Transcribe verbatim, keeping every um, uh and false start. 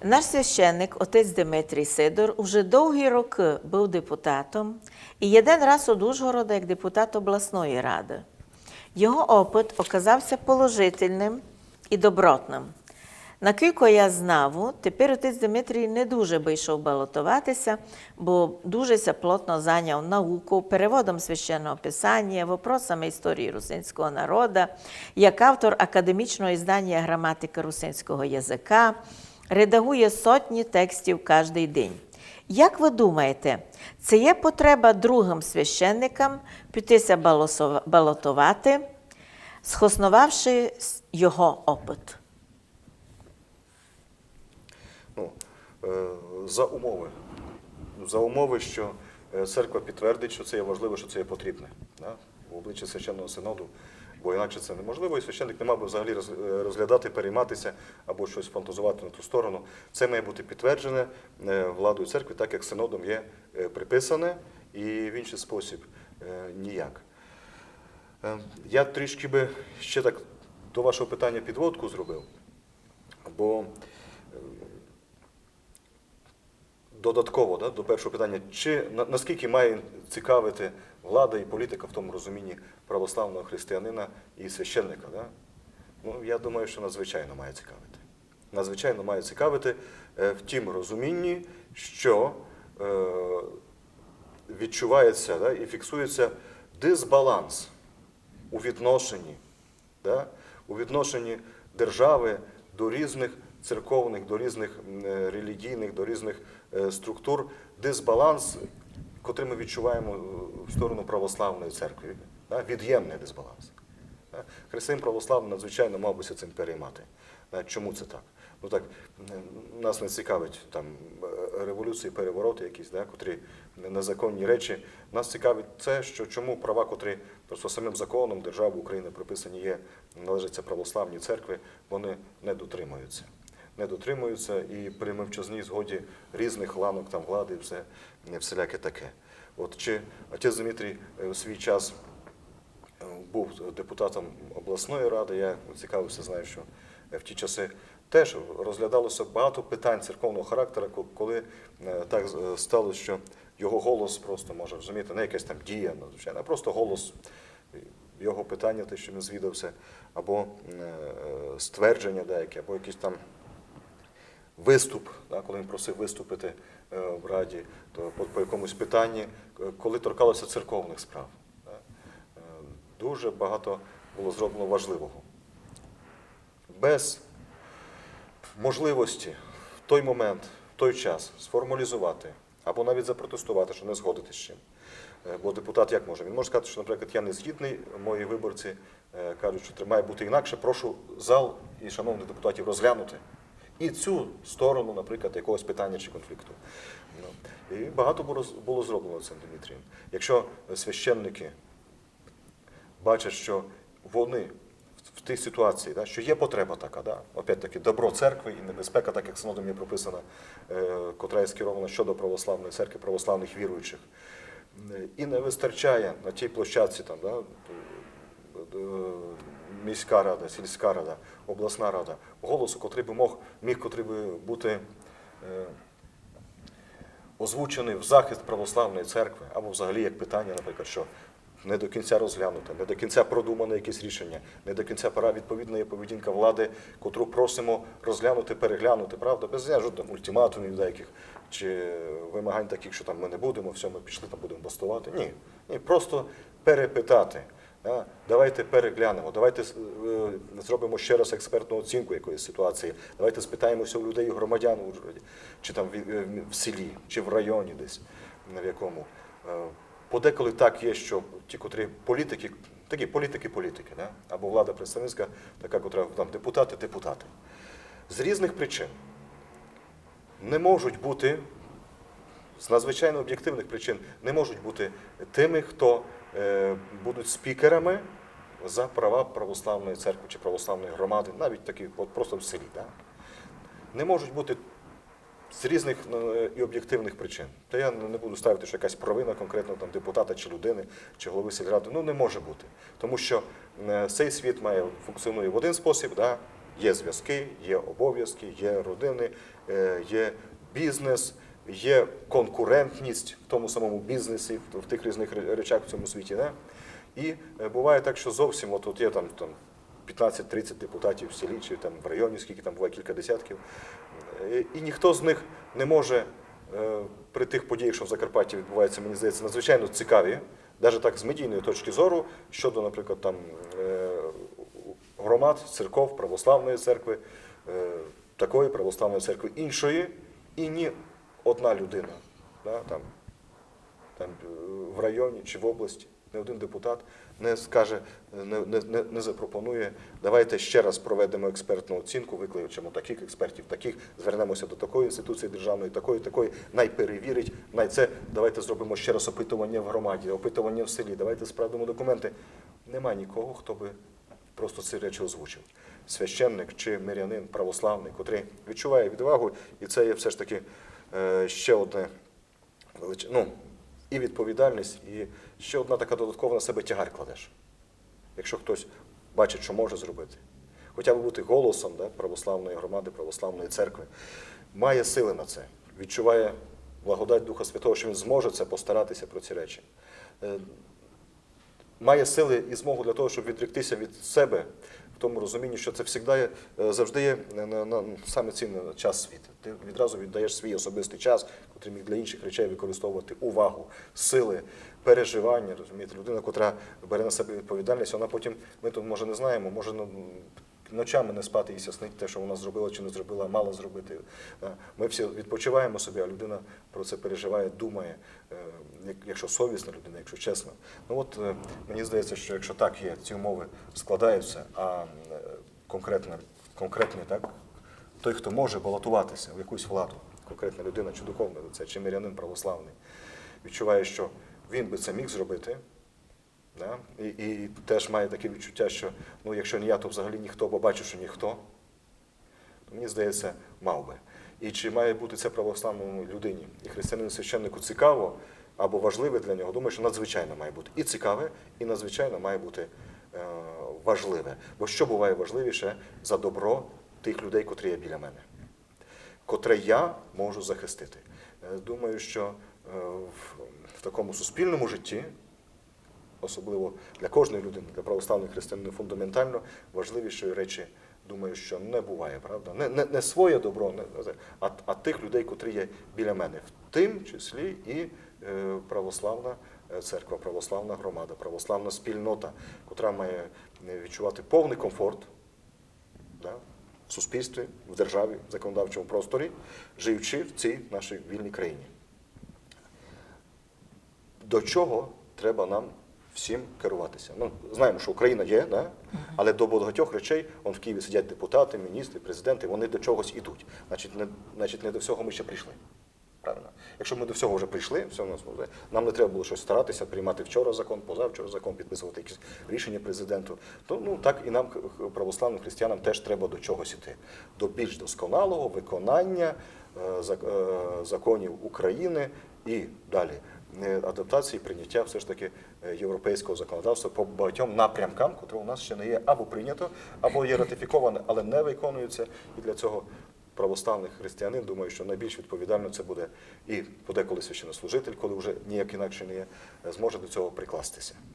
Наш священник, отець Димитрій Сидор, уже довгі роки быв депутатом і єден раз од Ужгорода як депутат обласної рады. Його опыт оказався положительным і добротным. Накілько я знаву, тепер отець Димитрій не дуже бы йшов балотовати ся, бо дуже ся плотно заняв науков, переводом Священного Писанія, вопросами історії русинського народа, як автор академічного ізданія «Граматика русинського языка», редагує сотні текстів каждый день. Як вы думаєте, ци є потреба другым священникам піти ся балосова-, балотовати, схоснувавши с-, його опыт? Ну, е, за умови. За умови, що е, церква підтвердить, що це є важливо, що це є потрібне, да? В обличчі священного синоду, бо інакше це неможливо, і священник не мав би взагалі роз- е, розглядати, перейматися або щось фантазувати на ту сторону. Це має бути підтверджене е, владою церкви, так як синодом є е, приписане, і в інший спосіб е, ніяк. Е, Я трішки би ще так до вашого питання підводку зробив, бо е, додатково, да, до першого питання, чи на- наскільки має цікавити влада і політика в тому розумінні православного християнина і священника? Да? Ну, я думаю, що надзвичайно має цікавити. Надзвичайно має цікавити е, в тім розумінні, що е, відчувається, да, і фіксується дисбаланс у відношенні, да, у відношенні держави до різних церковних, до різних м, е, релігійних, до різних е, структур, дисбаланс, котрий ми відчуваємо е, в сторону православної церкви, да, від'ємний дисбаланс. Да. Християнин православний надзвичайно мав би ся цим переймати. Да. Чому це так? Ну так, е, нас не цікавить там е, революції, перевороти якісь, да, котрі незаконні речі. Нас цікавить це, що чому права, котрі просто самим законом держави України прописані є, належаться православній церкви, вони не дотримуються. Не дотримуються і при мовчазній згоді різних ланок там влади і все всіляке таке. От чи отець Дмитрій е, в свій час е, був депутатом обласної ради, я цікавився, знаю, що е, в ті часи теж розглядалося багато питань церковного характеру, ко- коли е, так е, сталося, що його голос просто, може, розумієте, не якась там дія надзвичайна, а просто голос, його питання, те, що він звідався, або е, ствердження деякі, або якийсь там виступ, да, коли він просив виступити е, в раді, то по, по якомусь питанні, е, коли торкалося церковних справ. Да. Е, Дуже багато було зроблено важливого. Без можливості в той момент, в той час сформалізувати або навіть запротестувати, що не згодитись з чим. Е, Бо депутат як може? Він може сказати, що, наприклад, я не згідний, мої виборці е, кажуть, що тр- має бути інакше, прошу зал і шановних депутатів розглянути і цю сторону, наприклад, якогось питання чи конфлікту. Ну, і багато було з- було зроблено цим Дмитрієм. Якщо священники бачать, що вони в- в тій ситуації, да, що є потреба така, да, опять-таки, добро церкви і небезпека, так як синодом є прописана, е, котра є скерована щодо православної церкви, православних віруючих, е, і не вистачає на тій площадці, там, да, е, міська рада, сільська рада, обласна рада, голосу, котрий би мог, міг котрий би бути е, озвучений в захист православної церкви, або взагалі як питання, наприклад, що не до кінця розглянуте, не до кінця продумане якесь рішення, не до кінця пора відповідна є поведінка влади, котру просимо розглянути, переглянути, правда, без ніяких там ультиматумів деяких чи вимагань таких, що там ми не будемо, все, ми пішли, там будемо бастувати. Ні, ні, просто перепитати. Да? Давайте переглянемо, давайте е, зробимо ще раз експертну оцінку якоїсь ситуації. Давайте спитаємося у людей, у громадян у Ужгороді, чи там в, е, в селі, чи в районі десь, в якому. Е, Подеколи так є, що ті, котрі політики, такі політики-політики, да? Або влада представницька, така, котра там депутати, депутати. З різних причин не можуть бути, з надзвичайно об'єктивних причин, не можуть бути тими, хто е, будуть спікерами за права православної церкви чи православної громади, навіть такі, от просто в селі. Да? Не можуть бути з різних е, і об'єктивних причин. Та я не буду ставити, що якась провина конкретно там депутата чи людини, чи голови сільради. Ну, не може бути. Тому що е, цей світ має функціонує в один спосіб, да? Є зв'язки, є обов'язки, є родини, е, є бізнес, є конкурентність в тому самому бізнесі, в, в тих різних ре- речах в цьому світі. Да? І е, буває так, що зовсім от, от є там, там пятнадцять-тридцять депутатів в селі чи там в районі, скільки там буває, кілька десятків, е, і ніхто з них не може е, при тих подіях, що в Закарпатті відбуваються, мені здається, надзвичайно цікаві, навіть так з медійної точки зору, щодо, наприклад, там е, громад, церков, православної церкви, е, такої православної церкви, іншої, і ні одна людина, да, там, там е, в районі чи в області, ні один депутат не скаже, не, не, не, не запропонує: давайте ще раз проведемо експертну оцінку, викличемо таких експертів, таких, звернемося до такої інституції державної, такої, такої, най перевірить, най це, давайте зробимо ще раз опитування в громаді, опитування в селі, давайте справдимо документи. Нема нікого, хто би просто ці речі озвучив. Священник чи мирянин православний, котрий відчуває відвагу, і це є все ж таки е, ще одне велич... ну, і відповідальність, і ще одна така додаткова на себе тягар кладеш. Якщо хтось бачить, що може зробити, хоча б бути голосом, да, православної громади, православної церкви, має сили на це, відчуває благодать Духа Святого, що він зможе це постаратися про ці речі. Е, Має сили і змогу для того, щоб відректися від себе, в тому розумінні, що це завжди є, е, завжди є е, на, на, саме цінний час світ. Ти відразу віддаєш свій особистий час, який міг для інших речей використовувати, увагу, сили, переживання. Розумієте, людина, котра бере на себе відповідальність, вона потім, ми тут, може, не знаємо, може, ну, ночами не спати і ся снить те, що вона зробила чи не зробила, а мала зробити. Е, Ми всі відпочиваємо собі, а людина про це переживає, думає, е, як- якщо совісна людина, якщо чесна. Ну от е, мені здається, що якщо так є, ці умови складаються, а е, конкретно, конкретний, так, той, хто може балотуватися в якусь владу, конкретна людина, чи духовне лице, чи мирянин православний, відчуває, що він би це міг зробити, да? І, і теж має таке відчуття, що ну, якщо не я, то взагалі ніхто, бо бачу, що ніхто. Мені здається, мав би. І чи має бути це православному людині і християнину священнику цікаво або важливе для нього? Думаю, що надзвичайно має бути і цікаве, і надзвичайно має бути е, важливе. Бо що буває важливіше за добро тих людей, котрі є біля мене, котре я можу захистити? Е, Думаю, що е, в, в такому суспільному житті, особливо для кожної людини, для православних християнина, фундаментально важливішої речі, думаю, що не буває, правда? Не, не, не своє добро, не, а, а тих людей, котрі є біля мене, в тим числі і е, православна е, церква, православна громада, православна спільнота, котра має е, відчувати повний комфорт, да, в суспільстві, в державі, в законодавчому просторі, живучи в цій нашій вільній країні. До чого треба нам всім керуватися? Ну, знаємо, що Україна є, да? Але до багатьох речей, он в Києві сидять депутати, міністри, президенти, вони до чогось ідуть. Значить, не, значить, не до всього ми ще прийшли. Правильно. Якщо ми до всього вже прийшли, все у нас вже, нам не треба було щось старатися, приймати вчора закон, позавчора закон, підписувати якісь рішення президенту. То ну так і нам, х- х- православним християнам, теж треба до чогось іти. До більш досконалого виконання е, зак- е, законів України і далі. Е, Адаптації, прийняття все ж таки е, європейського законодавства по багатьом напрямкам, котре у нас ще не є або прийнято, або є ратифіковане, але не виконується. І для цього православний християнин, думаю, що найбільш відповідально це буде і подеколи священнослужитель, коли вже ніяк інакше не є, е, зможе до цього прикластися.